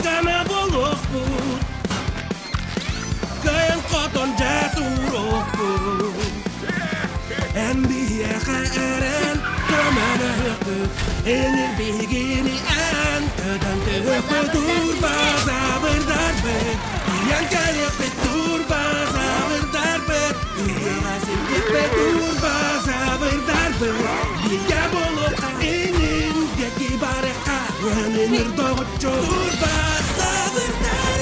Күүс-көмө буолуохпут, Кыайан-хотон дьэ туруохпут. Эн биһиэхэ эрэн көмөлөһүөхпүт, Энир биһигини эн көтөн түһүөхпүт. Турбазаврдарбыт, тиийэн кэлиэхпит. Турбазаврдарбыт, ыһыаҕа сирдиэхпит. Турбазаврдарбыт, бииргэ буолуохха, инин диэки барыахха, Өнүнүр доҕоччу турбазаврдар.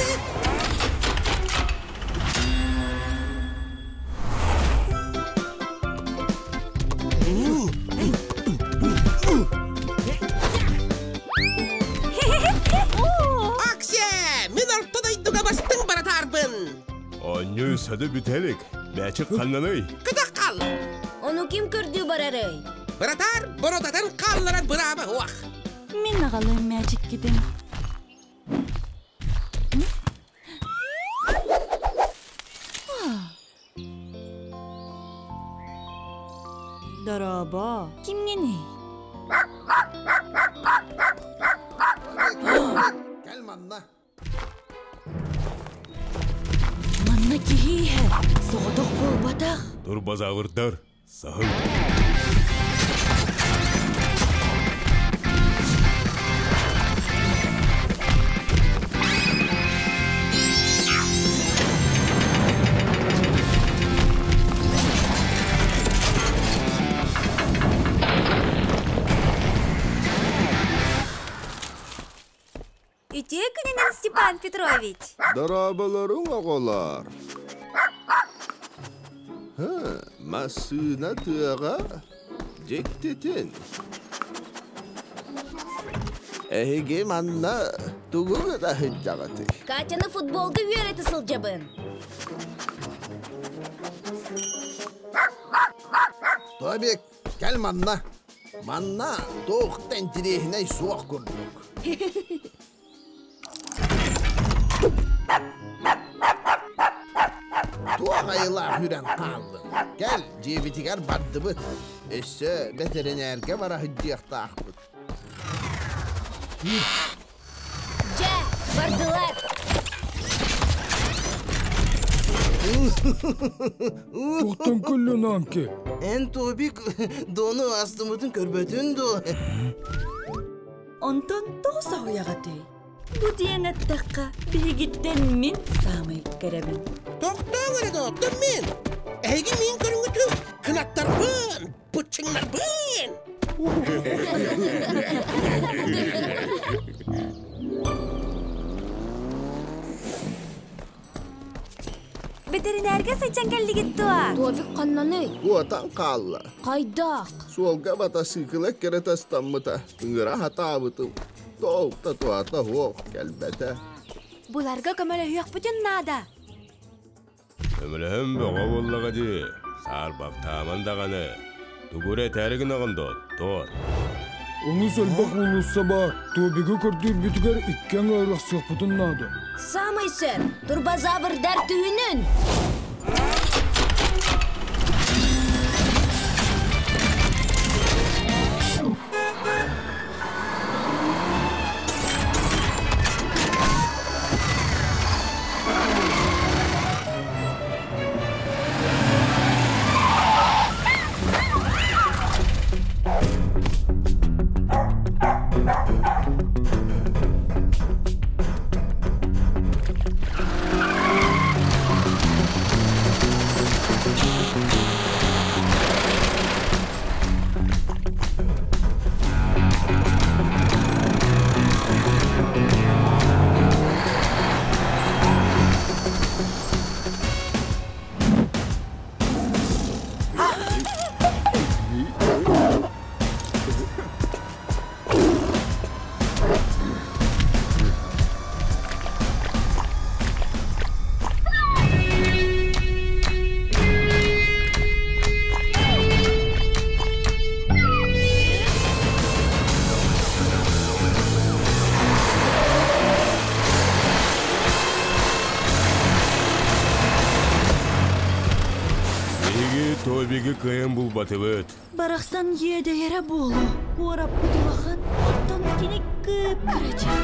Акция! Мин орто дойдуга бастыҥ баратаарбын! Онньу сады бүтэлик. Бэчик ханнаный? Кытах хал! Ону ким көрдүү барарый? Быратаар боротатын хаалларар бырааба уох. Мин аҕалыам мээчиккитин. Дорообо, кимҥиний? Кэл манна. Манна киһи иһэр, соҕотох буолбатах. Турбазаврдар, саһыл. Үтүө күнүнэн, Степан Петрович! Дорооболоруҥ, оҕолор! Массыына тыаҕа дьиктитин. Эһиги манна тугу гына сылдьаҕытый? Катяны футболга үөрэтэ сылдьабын. Тобик, кэл манна. Манна туох да интириэһинэй суох курдук. Туох айылаах үрэн хааллын? Кэл, дьиэбитигэр бардыбыт. Өссө бэтэринээргэ бара сылдьыахтаахпыт. Дьэ, бардылар! Туохтан көллөн Анке? Эн Тобик дону астымытын көрбөтүн дуо? Онтон тоҕо соһуйаҕытый? Бу диэн эттэххэ, биһигиттэн мин саамай кэрэбин. Тохтооҥ эрэ доҕоттор мин! Эһиги мин көрүҥҥүтүн кынаттарбын, быччыҥнарбын! Бэтэринээргэ сылдьан кэллигит дуо? Тобик ханнаный? Куотан хаалла. Хайдах? Суолга батасыыкыла кэрэ тастаммыта. Ыҥыра хатаабытым. Тоолта туата суох кэлбэтэ. Буларга көмөлөһүөхпүтүн наада. Көмөлөһөн бөҕө буоллаҕа дии. Саарбахтааман даҕаны. Тугу эрэ этээри гынаҕын дуо, Тор? Олус элбэх уулусса баар. Тобигы көрдүүрбүтүгэр икки аҥы арахсыахпытын наада. Саамай сөп. Турбозаврдар түһүнүн! Биһиги Тобигы кыайан булбатыбыт. Барахсан иэдэйэрэ буолуо. Куораппыт улахан, оттон кини кып-кырача.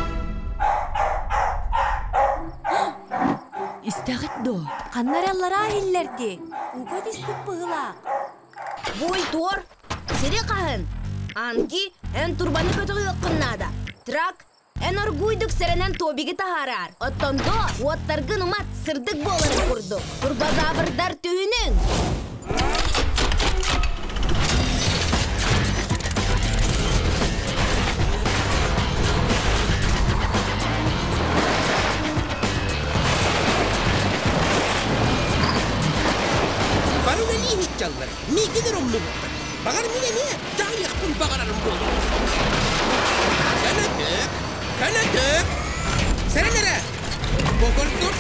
Истэҕит дуо? Ханна эрэ аллараа иһиллэр дии. Ууга түспүт быһыылаах. Буй туор, сири хаһын. Анки, эн турбаны көтөҕүөххүн наада. Трак, эн оргууйдук сэрэнэн Тобиги таһаараар. Оттон до, уоттаргын умат, сырдык буоларын курдук. Турбозаврдар түһүнүҥ! Бары үлэлии иһитчаллар, миигин эрэ умнубуттар. Баҕар мин эмиэ дьаһайыахпын баҕарарым буолуо. Көнөтүк, көнөтүк! Сэрэн эрэ! Бокордур!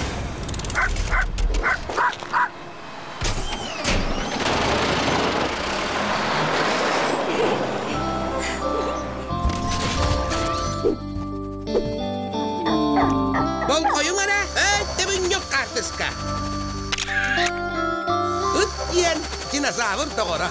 Болҕойуҥ эрэ, өй-төбүнньүк хаартыска! Ыт диэн динозавр доҕоро.